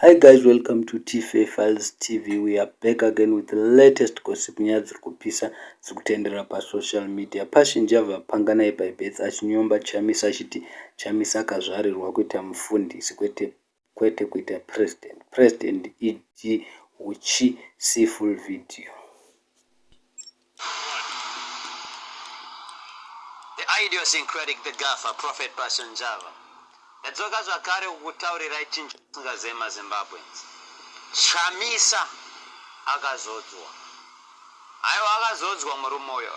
Hi guys, welcome to Tfa Files TV. We are back again with the latest gossip, nyaya dziri kupisa dziri kutenderera pasocial media. Passion Java Panganai by birth achinyomba Chamisa achiti Chamisa akazvarirwa kuita mufundisi kwete kwete kuita president. President ED Huchi, see full video. The idiosyncratic, the gaffer, Prophet Passion Java. Ndadzoka zvakare kukutaurirai chinhu chisingazive maZimbabweans. Chamisa akazodzwa. Aiwa akazodzwa murume uyo.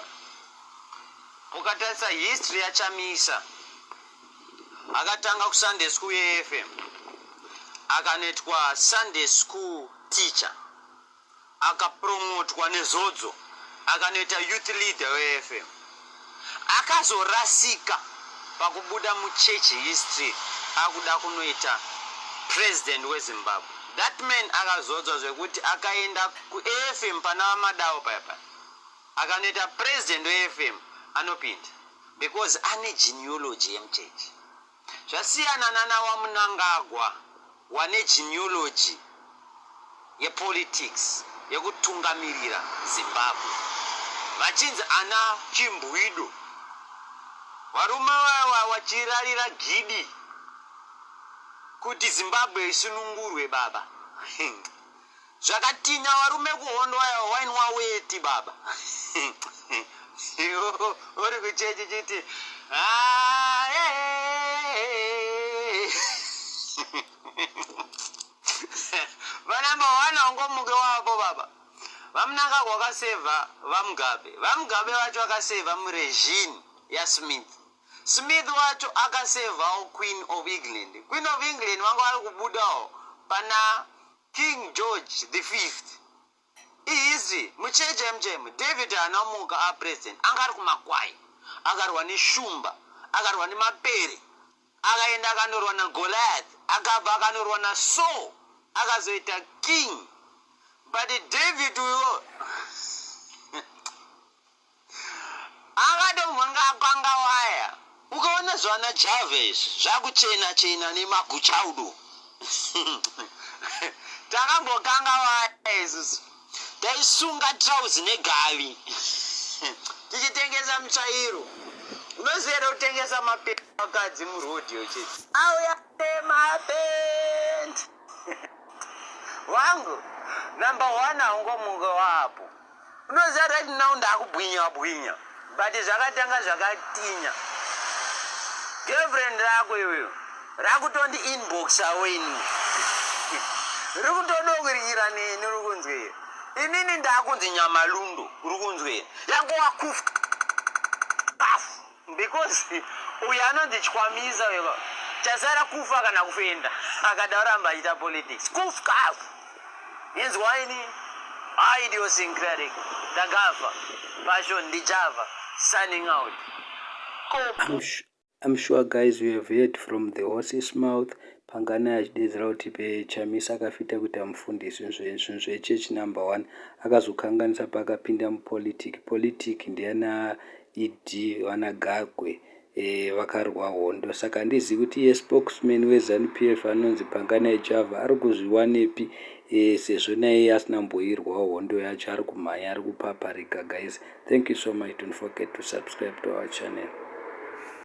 Ukatarisa history yaChamisa, akatanga kuSunday school yeAFM, akanoitwa Sunday school teacher. Akapromotwa nezodzo akanoita youth leader weAFM. Akazorasika pakubuda muchurch history akuda kunoita president weZimbabwe. That man akazodzwa zvekuti akaenda kuAFM pana VaMadawo paya paya akanoita president weAFM anopinda because ane genealogy yemuchechi. Zvasiyana nana waMnangagwa wane genealogy yepolitics yekutungamirira Zimbabwe vachinzi ana chimbwido varume vaya vachirarira gidi kuti Zimbabwe isunungurwe baba. Zvakatinya varume kuhondo aya wainwa weti baba. Iwe uri kuchechi chiti vanamba wana ungomuke wapo baba. VaMnangagwa vakasevha VaMugabe. VaMugabe vacho vakasevha muregime yaSmith. Smith wacho akasevhawo Queen of England. Queen of England vanga vari kubudawo pana King George the fifth. Ihistory muchechi MJM. David haana kumuka a president. Anga ari kumakwai. Akarwa neshumba. Akarwa nemapere. Akaenda akanorwa naGoliath. Akabva akanorwa naSaul. Akazoita king. But David uyo Akatomhanga akanga waya. Ukaona zvana Java izvi zvakuchena chena nemaguchaudo. Takambokanga waya isusu. Taisunga trouse negavi. Tichitengesa mutsvairo. Unoziva here kutengesa mapendi vakadzi muroad yochiti. Auya nemapendi. Wangu, number one haungomuke waapo. Unoziva right now ndakubwinya bwinya but zvakatanga zvakatinya. Girlfriend rako iwewe rakutondi inboxawo ini. Riri kutodokuryira neni uri kunzwa here? Inini ndakunzi nyamalundo uri kunzwa here? Yako wakufa. Because uyu anonzi Chwamisa uyu chasara kufa kana kufenda akada kuramba achiita politics kuf kaf inzwa ini idiosyncratic ndakafa passion ndichava signing out I'm, I'm sure guys you have heard from the horse's mouth. Panganai achideedzera kuti Chamisa akafita kuita mufundisi zvinhu zvechechi number one akazokanganisa paakapinda mupolitic. Politic ndeyana ED vana Gagwe e, vakarwa hondo saka handizivi kuti iye spokesman weZanu PF anonzi Panganai Java ari kuzviwanepi e, sezvo naiye asina mboirwawo hondo yacho ari kumhanya ari kupaparika guys. Thank you so much, don't forget to subscribe to our channel.